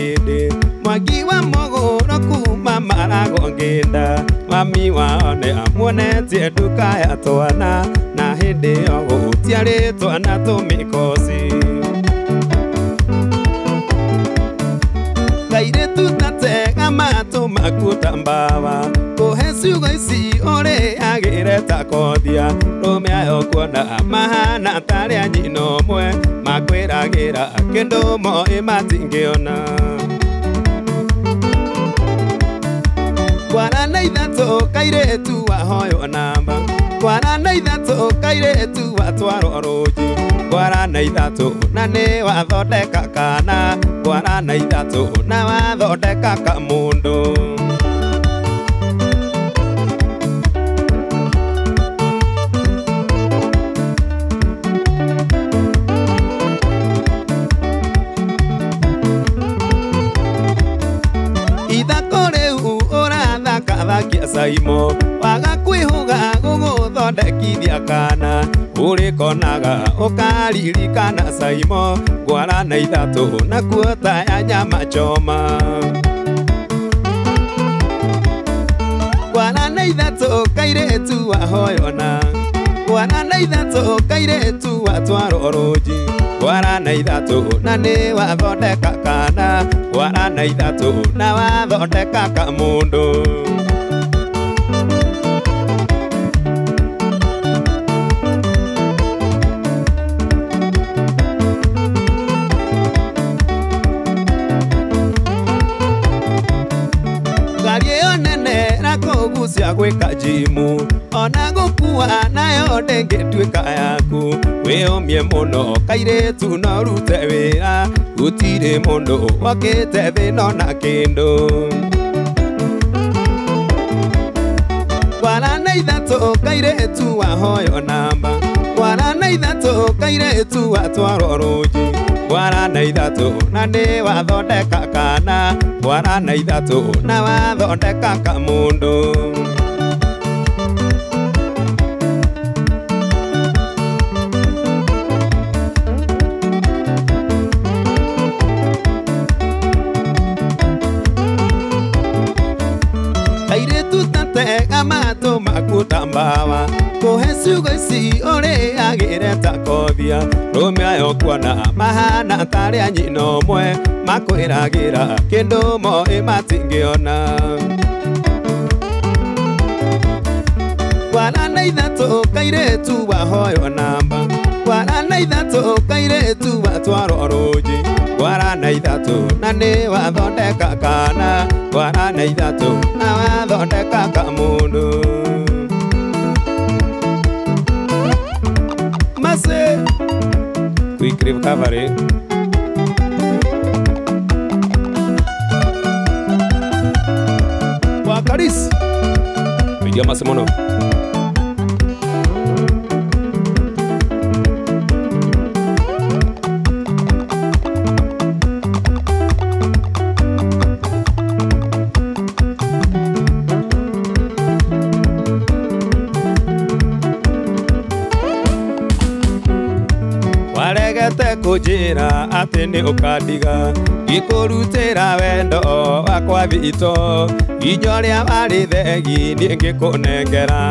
hĩndĩ Mwangi wa mũgũro kuma marago ngĩnda Mami wao nĩ amuonetie nduka ya twana Na hĩndĩ ĩyo gũtiarĩ twana tũmĩkoci Kairĩtu tatega matũ maku ta mbawa Kũhe ciugo ici ũrĩagĩre ta kothia Rũme ayo kuona mahana tarĩ a nyina ũmwe Makwĩragĩra kĩndũ moĩ matingĩona Kwara na ithatũ kairĩtu wahoywo namba Kwara na ithatũ kairĩtu watwarwo rũnji Kwara na ithatũ na nĩ wathondeka kana Kwara na ithatũ na wathondeka kamũndũ Ithako rĩu ũrathaka thakia Saimo Waga kwĩhũga gũgũthondekithia kana Ũrĩkonaga ũkaririkana Saimo Ngwara na ithatũ na kuota ya nyama choma Ngwara na ithatũ kairĩtu wahoyona Ngwara na ithatũ kairĩtu watwarwo rũnji Ngwara na ithatũ na nĩ wathondeka kana Ngwara na ithatũ na wathondeka kamũndũ Ngari ĩyo nene rakũgucia gwĩka jimu Ona gũkua nayo ndĩngĩtuĩka yaku Wĩyũmie mũno kairĩtu no ũrute wĩra Gũtirĩ mũndũ wokĩte thĩ ĩno na kĩndũ Kwara na ithatũ kairĩtu wahoywo namba Kwara na ithatũ kairĩtu watwarwo rũnji Kwara na ithatũ na nĩ wathondeka kana Kwara na ithatũ na wathondeka kamũndũ Kairĩtu tatega matũ maku ta mbawa Kũhe ciugo ici ũrĩagĩre ta kothia Rũme ayo kuona mahana tarĩ a nyina ũmwe Makwĩragĩra kĩndũ moĩ matingĩona Kwara na ithatũ kairĩtu wahoywo namba Kwara na ithatũ kairĩtu watwarwo rũnji Kwara na ithatũ na nĩ wathondeka kana Kwara na ithatũ na wathondeka kamũndũ Mase Quick recovery Wakaris Media mase mono Waregete kũnjĩra atĩ nĩ ũkandiga Ngĩkũrutĩra wendo wakwa thito Inya ũrĩa warĩ thegi niĩ ngĩkũnengera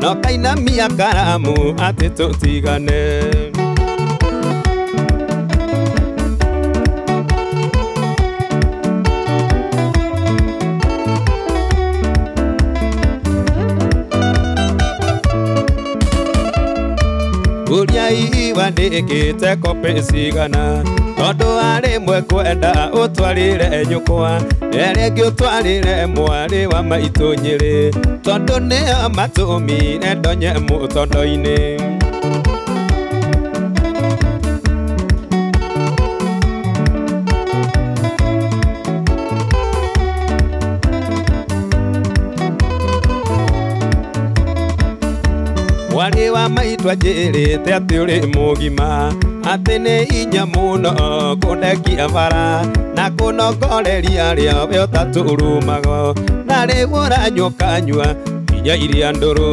No kainamia karamu atĩ tũtigane Ũrĩa iwandĩkĩte kopĩ cigana Tondũ arĩ mwe kwenda ũtwarĩre nyũkwa Ĩrĩa ĩngĩ ũtwarĩre mwarĩ wa maitũ Nyĩrĩ Tondũ nĩo matũmire ndonye mũtondo-inĩ Mwarĩ wa maitũ anjĩrĩte atĩ ũrĩ mũgima Atĩ nĩ inya mũno kũndekia bara Na kũnongoreria arĩa we ũtatũrũmago Na rĩu ũranyua ũkanyua inya iria ndũrũ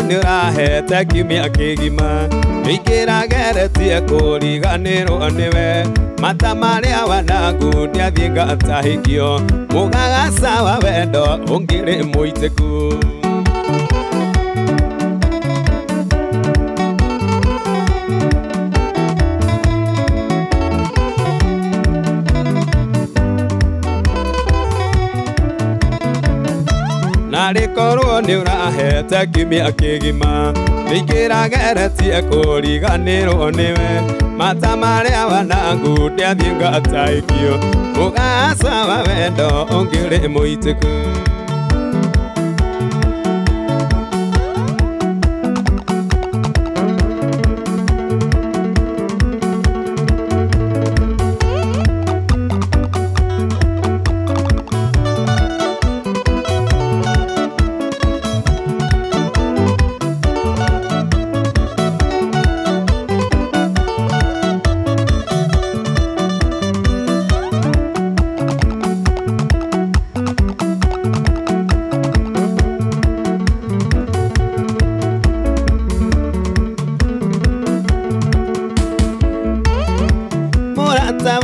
nĩ ũrahete kiumia kĩgima nĩingĩrageretie kũriganĩrwo nĩwe mata marĩa wanangu ndĩathiĩ ngatahĩkio mũgaga sawa wendo ũngĩrĩ mũitĩku. Narĩ korwo nĩ ũrahete kiumia kĩgima nĩingĩrageretie kũriganĩrwo nĩwe mata marĩa wanangu ndĩathiĩ ngatahĩkio mũgacawa wendo ũngĩrĩ mũitĩku.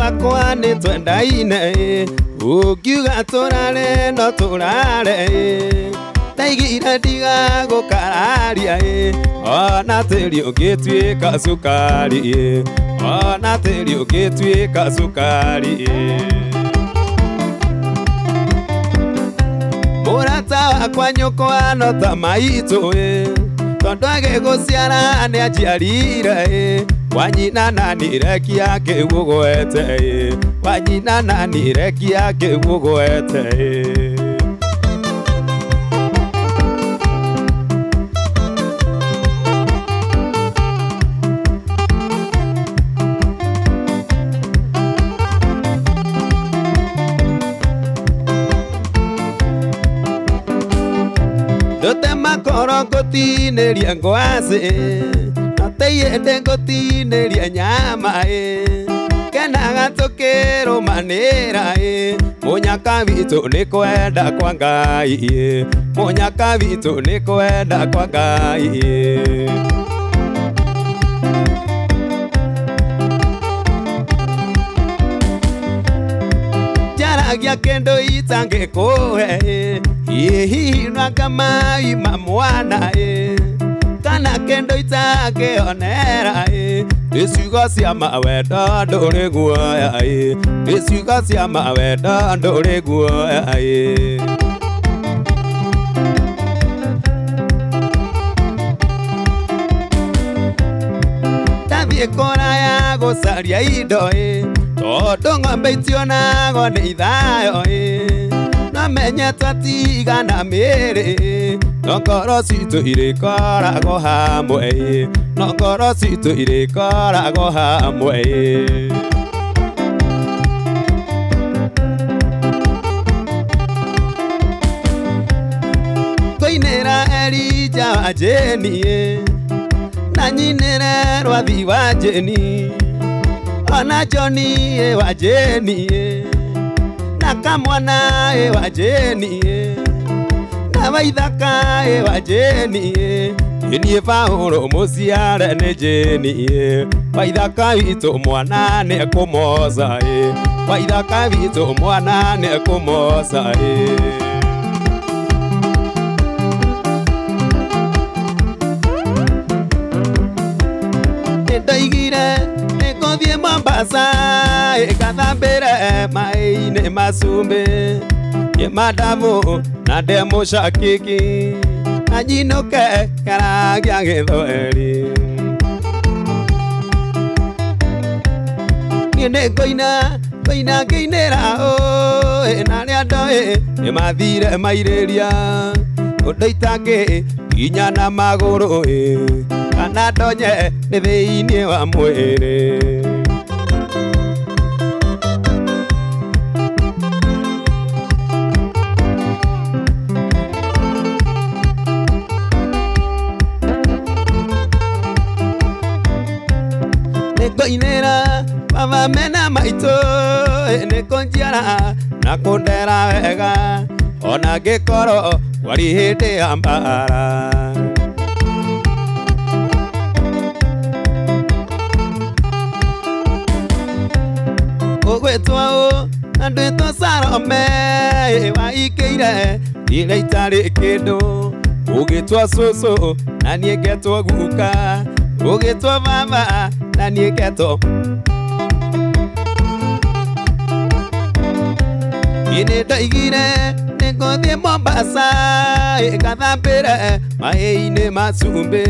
Wakwa nĩ twendaine ũngiuga tũrare no tũrare ndaigire ndigagũkararia ona tĩri ũngĩtuĩka cukari ona tĩri ũngĩtuĩka cukari. Mũrata wakwa nyũkwa no ta maitũ tondũ agĩgũciara nĩanjiarire wanyina nani rekia kĩgũgwete wanyina nani rekia kĩgũgwete. Ndute makoro ngũtinĩrie ngwacĩ teiende ngũtinĩrie nyama kenaga tũkĩrũmanĩra mũnyaka witũ nĩ kwenda kwa Ngai mũnyaka witũ nĩ kwenda kwa Ngai. Njaragia kĩndũ itangĩkũhe hihi nwanga mai ma mwana kana kĩndũ itangĩonera nĩ ciugo cia mawendo ndũrĩ guoya nĩ ciugo cia mawendo ndũrĩ guoya. Ndathiĩ kũraya gũcaria indo tondũ ng'ombe itionagwo nĩ ithayo no menye twatigana mĩĩrĩ no ngoro citũ irĩkoragwo hamwe no ngoro citũ irĩkoragwo hamwe. Ngũinĩra Elija wa Jeni na nyinĩre Rwathi wa Jeni ona Joni wa Jeni na kamwana wa Jeni na waithaka wa Jeni niĩ Paũlũ mũciare nĩ Jeni waithaka witũ mwana nĩ ekũmoca waithaka witũ mwana nĩ ekũmoca. Nĩndoigire nĩngũthiĩ Mombasa ĩgathambĩre maĩ-inĩ ma cumbĩ nĩ na ndemũcakĩki na nyinũke kĩaragia gĩthweri. Niĩ nĩngũina ngũina ngĩinĩra na arĩa ndoĩ nĩmathire mairĩria ũndũ itangĩ nginya na magũrũ kana ndonye nĩ thĩinĩ wa mwĩrĩ. Nĩngũinĩra baba mena maitũ nĩkũnjiara na kũndera wega ona ngĩkorwo kwarĩ hĩndĩ ya mbara. Ũgwĩtwo ũ na ndwĩtwo Salome waikĩire ire itarĩ kĩndũ. Ũgĩtwo cũcũ na niĩ ngetwo guka, ũgĩtwo baba na niĩ ngetwo. Nĩ ndoigire nĩngũthiĩ Mombasa ngathambĩre maĩ-inĩ ma cumbĩ,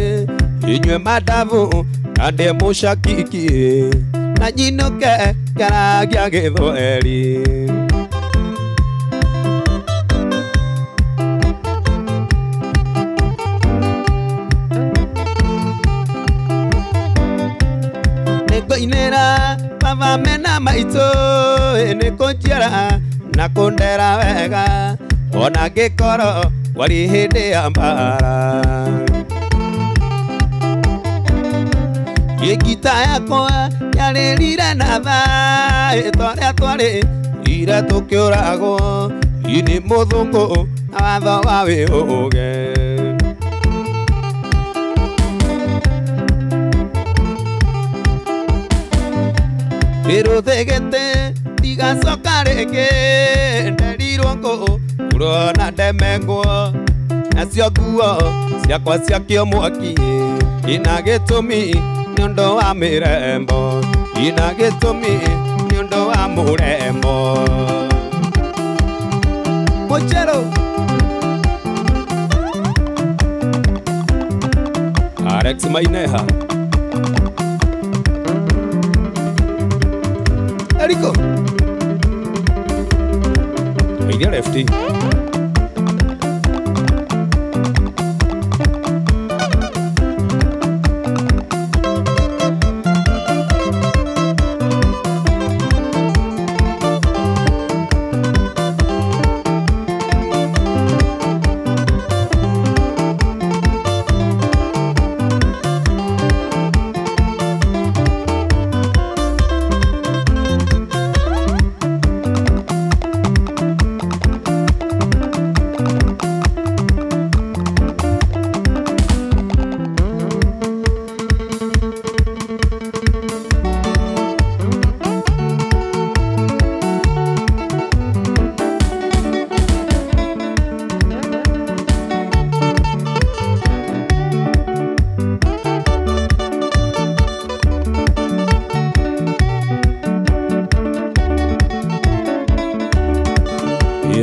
inyue mandabu na ndĩe mũcakiki na nyinũke ngĩaragia Gĩthweri. Nĩngũinĩra baba mena maitũ nĩkũnjiara na kũndera wega ona ngĩkorwo kwarĩ hĩndĩ ya mbara. Ngita yakwa yarĩrire na thaa twarĩa twarĩ ire tũkĩũragwo nĩ mũthũngũ na watho wa wĩũge. Kĩrũthĩgĩtĩ ndigacoka rĩngĩ nderirwo ngũrwo na ndemengwo, nacio nguo ciakwa ciakio mwaki ina gĩtũmi nĩ ũndũ wa mĩrembo, ina gĩtũmi nĩ ũndũ wa mũrembo. Mũcherũ Alex Maineha Eriko Idea lefty.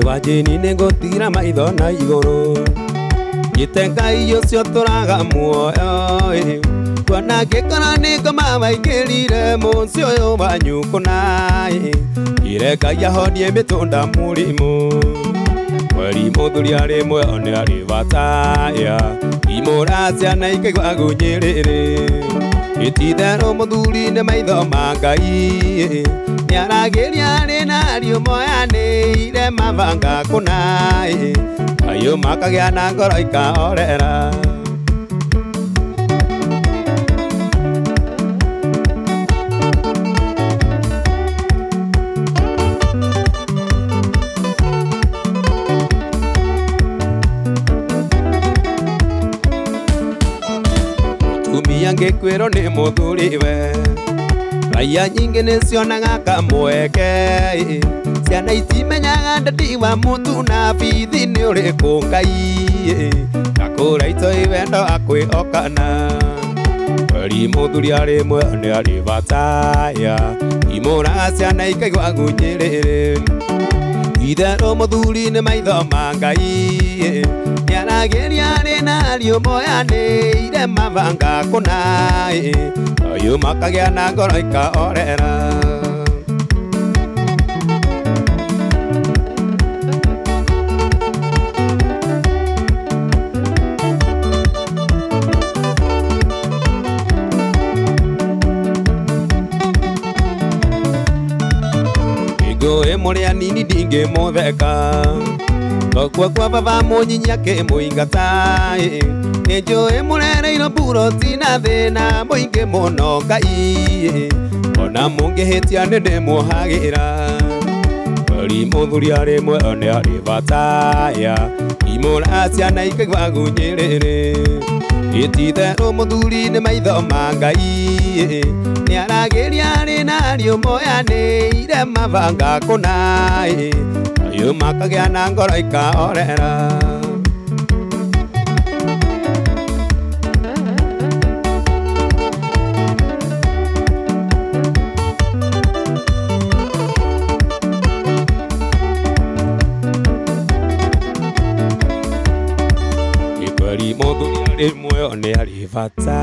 Wajini nĩngũtira maitho na igũrũ njĩte Ngai ũcio tũraga muoyo kuona ngĩkora nĩ ngoma waingĩrire mũciĩ ũyũ wanyu kũna ire Ngai ahonie mĩtũnda mũrimũ. Mweri mũthuri arĩ muoyo nĩ arĩ bata imũra ciana ikaigua ngunyĩrĩrĩ. Ititherũ mũthuri nĩ maitho ma Ngai nĩaragĩria arĩ na ariũ moyanĩire mabanga kũna ayũ makagĩa na ngoro ikahorera. Mũtumia ngĩkwĩrwo nĩ mũthuriwe raia nyingĩ nĩcionaga kamweke, ciana itimenyaga ndati wa mũtu na bithi nĩ ũrĩkũ Ngai ndakũra itoi wendo akwĩhokana. Mweri mũthuri arĩ muoyo nĩ arĩ bata imũraga ciana ikaigua ngunyĩrĩrĩ. Itherũ mũthuri nĩ maitho ma Ngai nĩaragĩria arĩ na ariũ moyanĩire mabanga kũna ayũ makagĩa na ngoro ikahorera. Ngũĩ mũrĩ anini ndingĩmũtheka tokua kwa baba mũnyinyi akĩmũingata nĩnjũĩ mũrereirwo mburoti na thĩna mũingĩ mũno Ngai ona mũngĩhĩtia nĩndĩmuohagĩra. Mweri mũthuri arĩ muoyo nĩ arĩ bata Imũra ciana ikaigua gunyĩrĩrĩ. Ititherũ mũthuri nĩ maitho ma Ngai. Nĩaragĩria arĩ na ariũ moyanĩire mabanga kũna. Ayo makagĩa na ngoro ikahorera. Ikweri mũthuri arĩ muoyo nĩ arĩ bata.